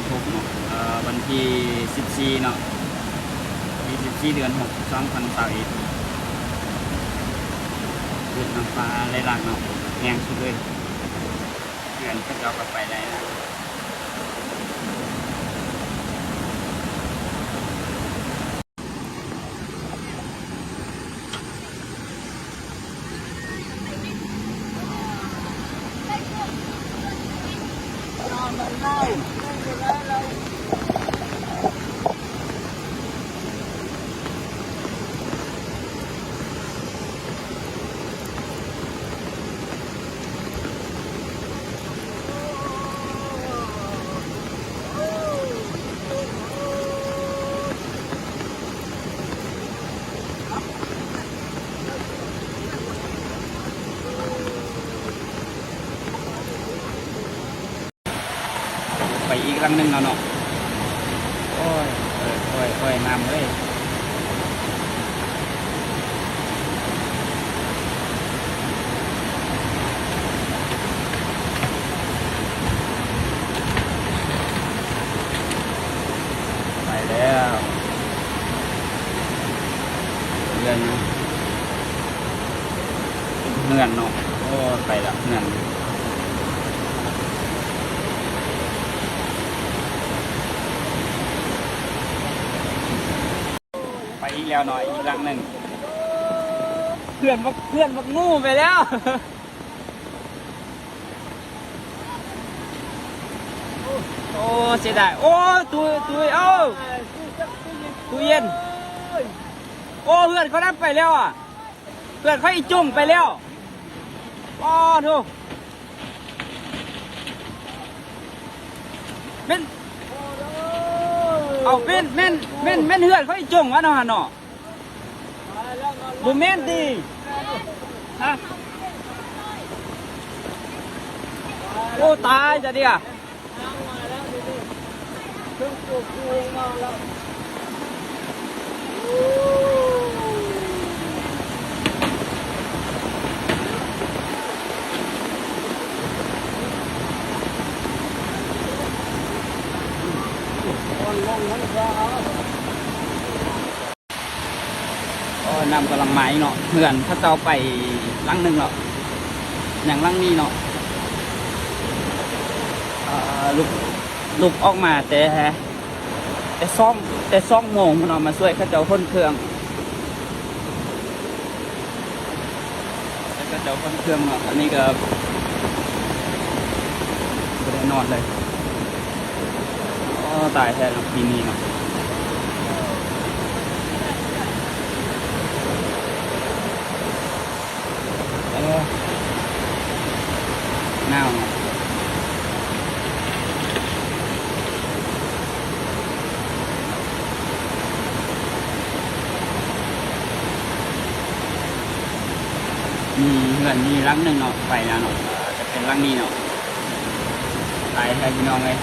ຫົກເນາະ ເອີ ວັນທີສິບສີ່ເນາະ ທີສິບສີ່ ເດືອນຫົກ ສອງພັນຊາວເອັດ ເກີດນ້ຳຟ້າໄຫຼຫຼາກເນາະ ແຮງສຸດເລີຍ ເຮືອນເຂົາເຈົ້າກໍໄປໄດ້ແລ້ວ. ໄປອີກຫຼັງໜຶ່ງແລ້ວເນາະ. ໂອ້ຍ ໂອ້ຍ ໂອ້ຍ ໂອ້ຍ ນ້ຳເອີຍ. ໄປແລ້ວ ເຮືອນ ເຮືອນເນາະ. ໂອ້ ໄປລະເຮືອນ ໄປອີກແລ້ວເນາະ ອີກຫຼັງໜຶ່ງ. ເພື່ອນບັກ ເພື່ອນບັກງູໄປແລ້ວ. ໂອ້ ເສຍດາຍ. ໂອ້ ຕຸ້ຍ ຕຸ້ຍ ເອົ້າ ຕູ້ເຢັນ. ໂອ້ ເຮືອນເຂົານັ້ນໄປແລ້ວອະ. ເຮືອນເຂົາອີຈົງໄປແລ້ວ. ປາໂທ ແມ່ນ ເອົາ ແມ່ນ ແມ່ນ ແມ່ນ ແມ່ນເຮືອນເຂົາອີຈົງວະເນາະຫັ້ນເນາະ. ບໍ່ແມ່ນຕິ? ຮະ? ໂອ້ ຕາຍຊະເດ. ອໍ ນ້ຳກຳລັງມາອີກເນາະ. ເຮືອນເຂົາເຈົ້າໄປຫຼັງໜຶ່ງແລ້ວ ຍັງຫຼັງນີ້ເນາະ. ເອີ ລຸກ ລຸກອອກມາແຕ່ ແຕ່ສອງ ແຕ່ສອງໂມງພຸ້ນເນາະ ມາຊ່ວຍເຂົາເຈົ້າຂົນເຄື່ອງ ເຂົາເຈົ້າຂົນເຄື່ອງເນາະ. ອັນນີ້ກໍບໍ່ໄດ້ນອນເລີຍ. ອໍ ຕາຍແທ້ເນາະ ປີນີ້ເນາະ. ເອີ ໜາວເນາະ. ມີເຮືອນມີຫຼັງໜຶ່ງເນາະ ໄປແລ້ວເນາະ ຈະເປັນຫຼັງນີ້ເນາະ. ຕາຍແທ້ພີ່ນ້ອງເອີຍ.